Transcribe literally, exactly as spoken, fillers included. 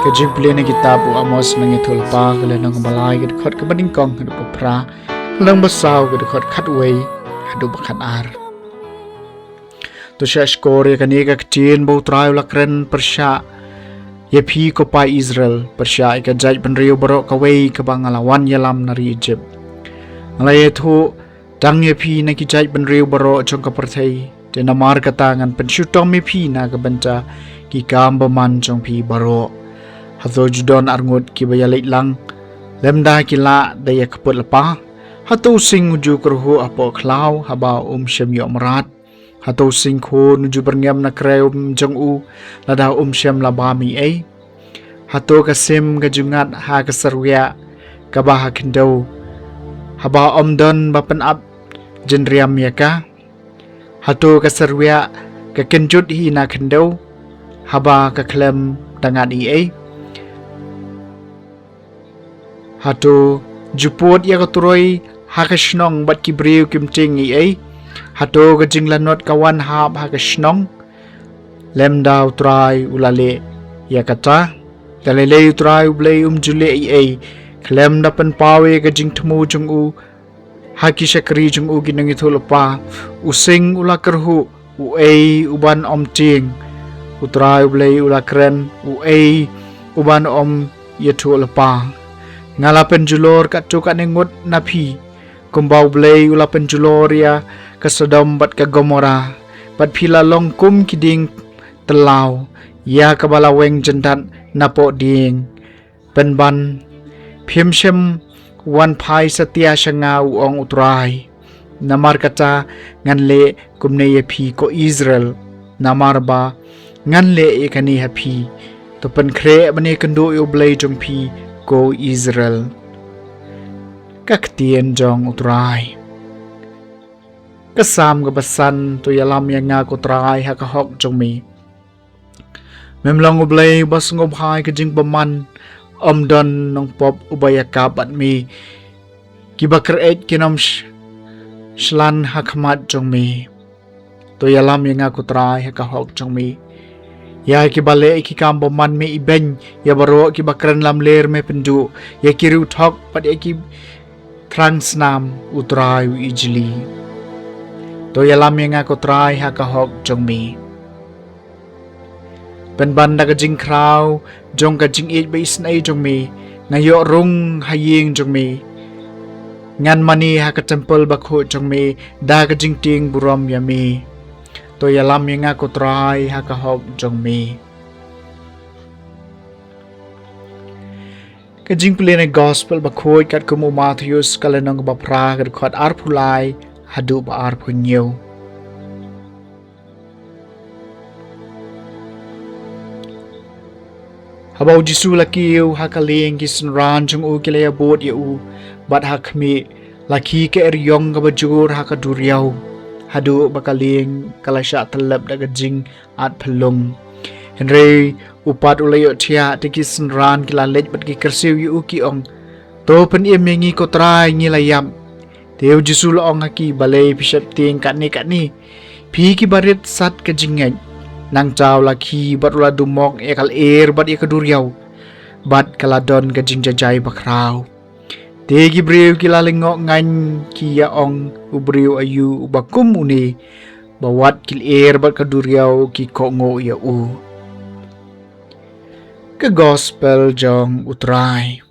Jingpule na kitab u Amos, nang ïathuh lypa, ka lynnong ba lai, ka dkhot kaba nyngkong haduh ba phra, ka lynnong ba saw, ka dkhot khatwei haduh ba khatar. To shah shkor ïa kane ka ktien ba U Trai u la kren pyrshah ïa phi ko paid Israel, pyrshah ïa ka jaitbynriew baroh kawei kaba nga la wan ïalam na ri Ijipt. Nga la ïathuh tang ïa phi na ki jaitbynriew baroh jong ka pyrthei, te namar kata ngan pynshitom ïa phi na ka bynta ki kam bymman jong phi baroh. Hato ju don arngut kiba ïaleit lang, lymda ki lah da ïakput lypa? Hato u sing u ju kyrhuh hapoh khlaw haba um shym ïoh mrad? Hato u sing khun u ju byrngem na krem jong u, lada um shym la bam ei ei? Hato ka sim ka ju ngat ha ka syrwiah kaba ha khyndew, haba um don ba pynap jynriam ïa ka? Hato ka syrwiah ka kynjut hi na khyndew, haba ka khlem da ngat ei ei? Hato ju pud ïa ka turoi ha ka shnong bad ki briew kim tieng ei ei? Hato ka jinglanot ka wan hap ha ka shnong, lymda U Trai u la leh ïa kata? Te lei lei U Trai U Blei um ju leh ei ei, khlem da pynpaw ïa ka jingthmu jong u ha ki shakri jong u ki nongïathuh lypa. U sing u la kyrhuh, uei uban ym tieng? U Trai U Blei u la kren, uei uban ym ïathuh lypa? Nga la pynjulor katto katne ngut na phi, kumba U Blei u la pynjulor ïa ka Sodom bad ka Gomora, bad phi la long kum ki dieng tlaw, ïa kaba la weng jyndat napoh dieng. Pynban phim shym wan phai satia sha nga, u ong U Trai. Namar kata ngan leh kumne ïa phi ko Israel, namar ba ngan leh ïa kane ha phi. To pynkhreh ban ïakynduh ïa U Blei jong phi ko Israel. Ka ktien jong U Trai. Ka Salm kaba san. To ïalam ïa nga ko Trai ha ka hok jong me. Mem long U Blei uba sngewbha ïa ka jingbymman, ym don nongpop uba ïakap bad me. Kiba kyreit kin ym sh-, shlan ha khmat jong me. To ïalam ïa nga ko Trai ha ka hok jong me. Ïa kiba leh ki kam bymman me ibeiñ, ïa baroh kiba kren lamler me pynduh, ïa ki riewthok bad ïa ki thrang snam U Trai u ijli. To ïalam ïa nga ko Trai ha ka hok jong me. Pynban da ka jingkhraw jong ka jingïeit ba isynei jong me, nga ïoh rung ha ïing jong me. Ngan mane ha ka templ bakhuid jong me da ka jingtieng burom ïa me. To ïalam ïa nga ko Trai ha ka hok jong me. Ka jingpule na gospel bakhuid katkum u Mathaios, ka lynnong kaba phra, ka dkhot arphew lai haduh ba arphew hynñiew. Haba u Jisu la kiew ha ka lieng, ki synran jong u ki la ïabud ïa u, bad ha khmih la khie ka eriong kaba jur ha ka duriaw, haduh ba ka lieng ka la shah tyllep da ka jingat phyllung. Hynrei u pat u la ïohthiah, te ki synran ki la leit bad ki kyrsiew ïa u, ki ong, "To pynim ïa ngi ko Trai, ngi la ïap." Te u Jisu u la ong ha ki, "Balei phi sheptieng katne katne, phi kiba rit sat ka jingngeit? Nangta u la khie bad u la dumok ïa ka lyer bad ïa ka duriaw, bad ka la don ka jingjajai bakhraw." Te ki briew ki la lyngngoh ngaiñ, ki ïa ong, "U briew aïu uba kum une, ba wat ki lyer bad ka duriaw ki kohnguh ïa u?" Ka gospel jong U Trai.